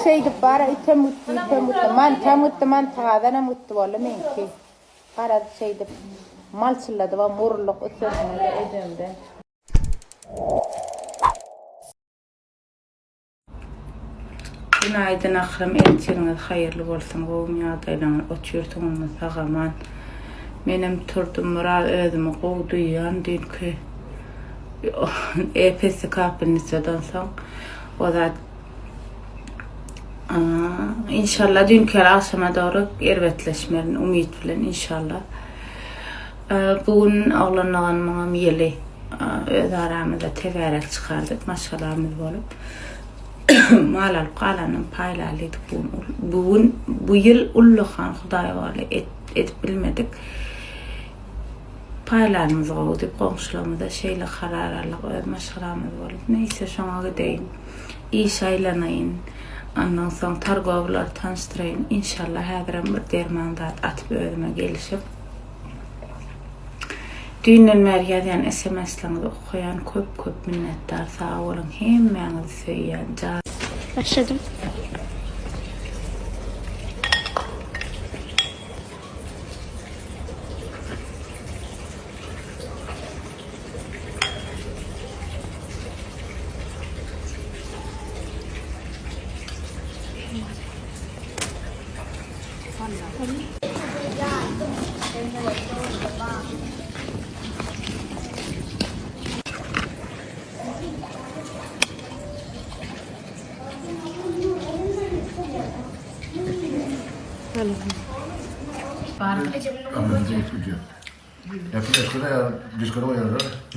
Şeýdip bara item gitdi, item gitdi. Mantam gitdi, mantygazanam gitdi boldy meňki. Garaz şeýdip mal çylladybam uruldyk üstesine-de ejemden. Günaýdyn ahrym ertiriňiz haýyrly bolsun gowumy ýagdaýlaryňyz otyrsyňyzmy sag aman menem turdum biraz özümi gowy duýýan düýnki epesi kapelnisadan soň o zat inşallah düýnki ýaly agşama dogry erbetleşmerin umyt bilen inşallah bu gün oglan doganymyňam ýyly öz aramyzda tebärek çykardyk maşgalamyz bolup Mal alyp galanam paýlalydyk bu gün. Bu gün bu ýyl ullakan hudaýhowala edip bilmedik. Paýlanymyz gowy diýip goňşularymyza şeýle karar aldyk öz maşgalamyz bolup. Neýse şoňa gideýin. Iş aýlanaýyn. Ondan soň targowlary tanyşdyraýyn. Inşallah häzirem bir derman zat atyp özüme gelişip. Düýnden bäri ýazýan sms-leriňizi okaýan köp köp minnetdar sag boluň hemmäňizi söýýän jan. Başladym.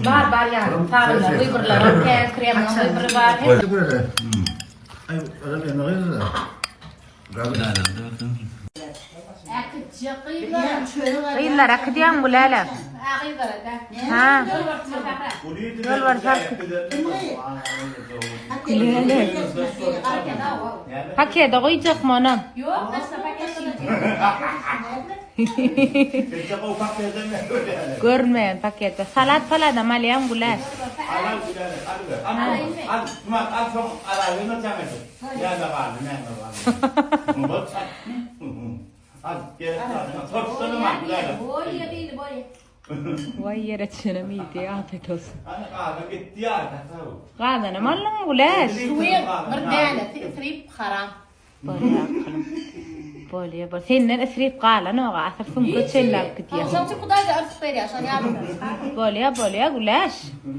Bar bar ýa sabynlar wybrlar bar kremler wybry bar. Gyzlar äkidýäňmi Gülälek? Ha. Ýolbars alyp Gülälek. Pakete goýjakmy onam? Ýok, daşda paket Görünmeýän paketde. Salat paladam alýaň Güläş. Näme galdy, näme galdy? Al, gerek zadyňa. Tortdanam al, Gülälek. Bolýa, bili bolýa. Waý ýere düşenem iýdi, afiýet bolsun. Ana gazan gitdi ýa, tataw. Gazanam aldyňmy Güläş? Suwuň bir dänesi isrip haram. Bolýa akylym. Bolýa, bol. Senden isrip galanok-a, asyl süňke çenli alyp gidýäň. Şoň üçin Hudaý-da yrsy berýär, şony ýadyňdan çykarma. Bolýa, bolýa Güläş.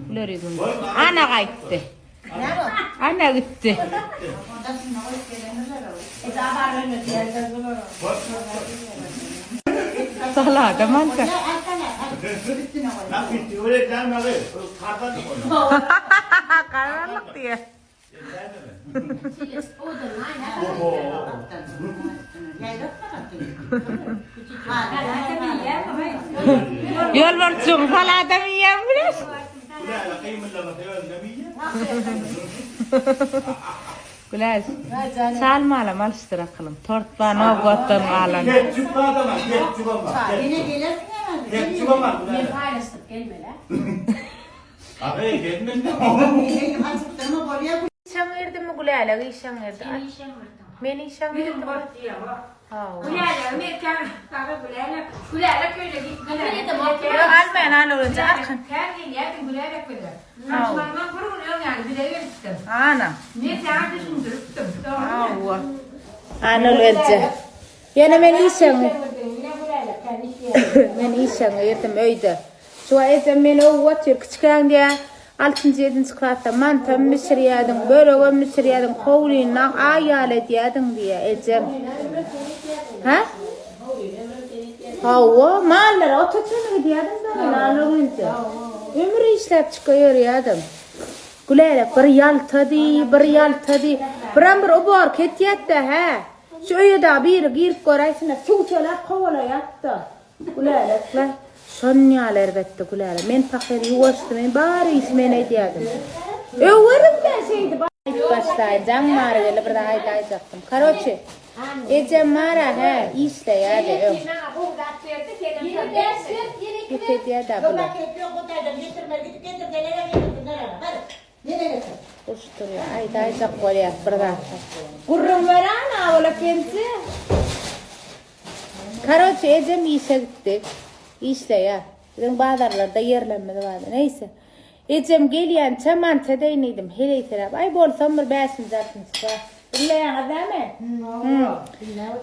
Güler ýüzüň. Ana gaýtdy. Ana gitdi. Salada manka. Gararlyk diýe. Ýolbarçyň saladam iýýän bilen. Güläş, çal malam alyşdyr akylym. Tort bar Nowgotdan galan. Ketçup adama, ketçup alma. Ketçup alma. Men paýlaşdyryp gelmeli. Abi gelmedi. Işeň girdimi Gülälek işeň girdi. Men işeň girdim. Gülälegi merkän saga gülälek. Gülälek öyle git gülälek. Ýok almaýan alawunja arkan. Sen gelýärdiň gülälek bile. Tanşmazdan bir gün öň ýaly bile gelipdim. Ana. Men saňa düşündiripdim. Hawa. Ana gelje. Ýene men işeň. Men işeň girdim öýde. Şu ejem meni öwüp otyr, kiçikäň diýýär, altynjy, ýedinji klasda mantam bişirýärdiň, böregem bişirýärdiň, howlyny aý ýaly edýärdiň diýýär ejem. Hä? Hawa, mallara ot açana gidýärdim da men alagünje. Ömür işläp çyka ýörýärdim. Gülälek bir ýaltady, bir ýaltady. Biram bir uborka etýärdi-de, hä? Şu öýe dagy biri girip göräýsin-de, suw çöläp kowalaýardy-da. Gülälekle şon ýaly erbetdi Gülälek. Men pahyr ýuwaşdy men bar işi men edýädim. Öwerim men şeýdip aýdyp başlaýyn jaň bary geldi bir zat aýdaýjakdym. Karoçi ejem bara hä işleýädi öň. Gep edýädä bular. Uruşdyrýar. Aýdaýjak bolýar bir zatlar. Gürrüň beren awala penji. Karoçe ejem işe gitdi. Işleýär. Biziň bazarlarda ýerlerimiz bar. Neýse. Ejem gelýänçä manty edeýin diýdim. Heleýsiräp. Aý bolsam bir bäşinji altynjy klas. Diňleýäňiz dämi?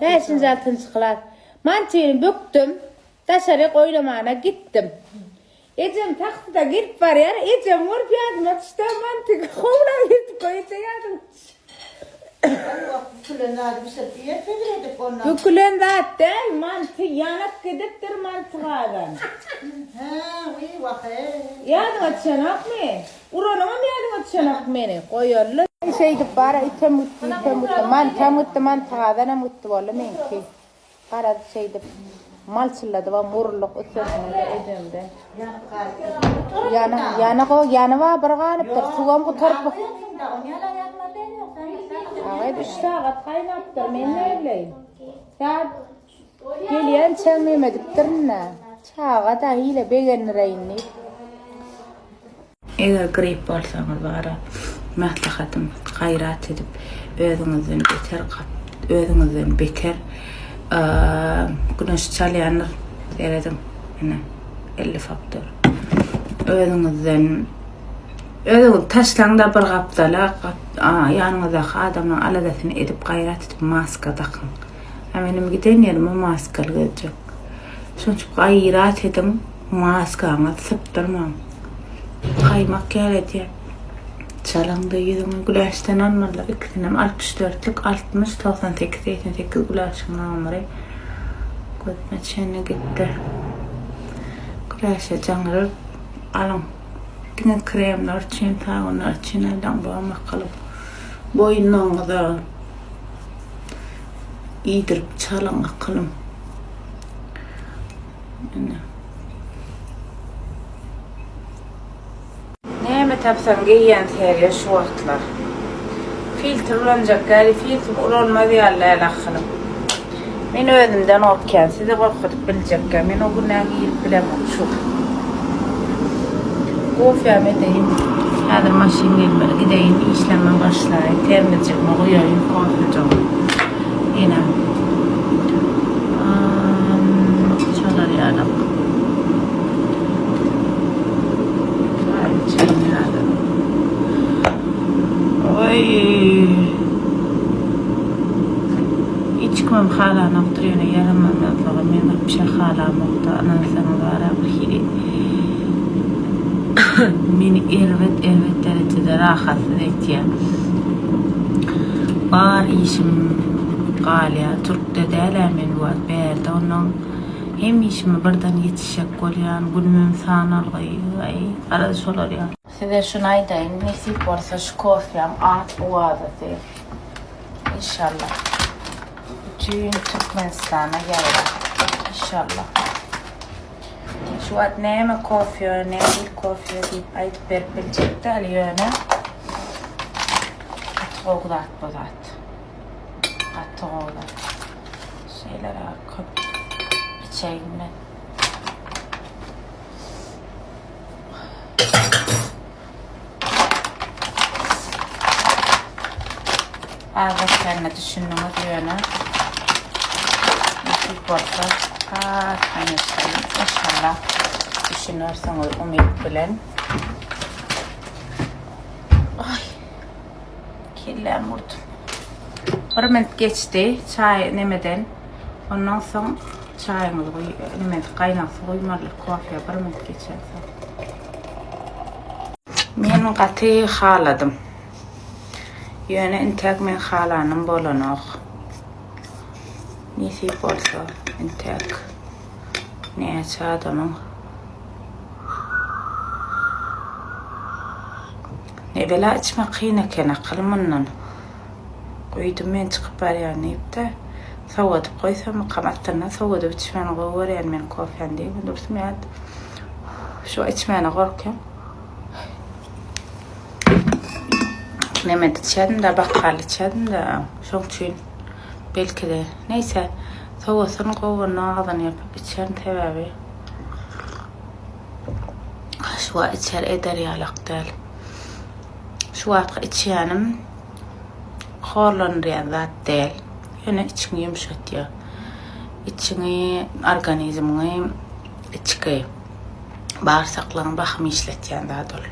Bäşinji altynjy klas. Mantyny bükdüm. Daşaryk oýnamana gitdim. Ejem taksida gelip barýar. Ejem görüp ýadyma düşdi. Mantyny howla eltip goýunça ýadyma düşdi. Bükülen zady bişirip iýersiňiz edip ondan. Bükülen zat däl, manty ýanyp gidipdir manty gazan. Hä, wiý, wah-eý. Ýadyňa düşenokmy? Uranyňam ýadyňa düşenok meni. Goýaly. Şeýdip bara item gitdi, item gitdi. Mantam gitdi, manty gazanam gitdi boldy meňki. Garaz şeýdip malçylladybam uruldyk üstesine-de ejemden. Ýanyp galypdyr. Ýanyk, ýanyk o, ýanyba bir galypdyr. Suwam gutaryp. Agay üç sagat gaýnapdyr, men näbileýin. Saat gelýänçäň neme edipdirin-dä. Çaga-da hile begendireýin diýip. Eger grip bolsaňyz bara maslahatym gaýrat edip özüňizden beter özüňizden beter güneş çalýandyr serediň ine 50 faktor özüňizden özüňizi taşlaňda bir gapdala ýanyňyzdaky adamlaryň aladasyny edip gaýrat edip maska dakyň a menem giden ýerime maskaly gezjek şonuň üçin gaýrat ediň Maskaňyzy sypdyrmaň. Gaýmak ýaly edýär. Çalaňda ýüzüňi güläşden almalydyr. Ikisinem 60 dörtlük, 60, 98, 88 güläşiň nomeri. Gözüme çenli gitdi. Güläşe jaňyryp alyň. Diňe kremler üçin, sabunlar üçin aýdaň bu makylyp. Boýnuňyza iýdirip çalyň akylym. Ine. Näme tapsaň geýýän seriýa şu wagtlar. Filtr ulanjak ýaly filtr ulanmaz ýaly däl ahyrym. Men özümden gorkýan, sizi gorkuzyp biljekkä. Men o günä girip bilemok şu. Kofýam edeýin. Häzir maşyn gelmeli. Gideýin işlemem başlaýyn. Termizjigimi guýaýyn kofejigimi. Ine. Çalar ýalyk. Çaý içelim häzir. Oý. Hiç kimem halanokdyr ýöne ýaramazlygy men wapşe halamokda ynansaňyz bara bir hili meni erbet erbet derejede rahatsyz etýär. Bar işim galýar. Türkde däl-ä men bu wagt bärde onnoň hem işime birden ýetişjek bolýan, günümem sanalgy, aý garaz şolar ýaly. Size şuny aýdaýyn, nesip bolsa şu kofýaň at-owazasy inşallah bütin Türkmenistana ýaýrar. Inşallah. Şu wagt näme kofýa, nähili kofýa diýip aýdyp berip biljek däl, ýöne gaty gowy zat bu zat. Gaty gowy zat. Şeýleräk köp içeýin men. Azda-kände düşündiňiz ýöne nesip bolsa has geçerin. Inşallah düşünersiňiz umyt bilen. Ay. Kelläm vurdu. Bir minut geçdi çaý nemeden. Ondan soň çaýyňyzy guý, neme gaýnag suw guýmaly kofe bir minut geçensoň. Men gaty haladym. Ýöne intäk men halanym bolanok. Nesip bolsa intäk näçe adamyň Ne bela içmek kyn eken akyl mundan. Guýdum men çykyp barýan diýip-de, sowadyp goýsammykam, aslynda sowadyp içmäni gowy görýän men kofäni diýip dursun ýa şu içmäne gorkýan. Nemede içerdim-de, bakgal içerdim-de, şoň üçin belki-de, neýse, sowasyn gowy agzyny ýapyp içerin sebäbi şu wagt içer eder ýalak däl. Şu. Şu wagtky içýänim horlandyrýan zat däl. Ýöne içiňi ýumşatýar. Içiňi, organizmiňi içki barsaklaryňy bahym işletýän zat ol.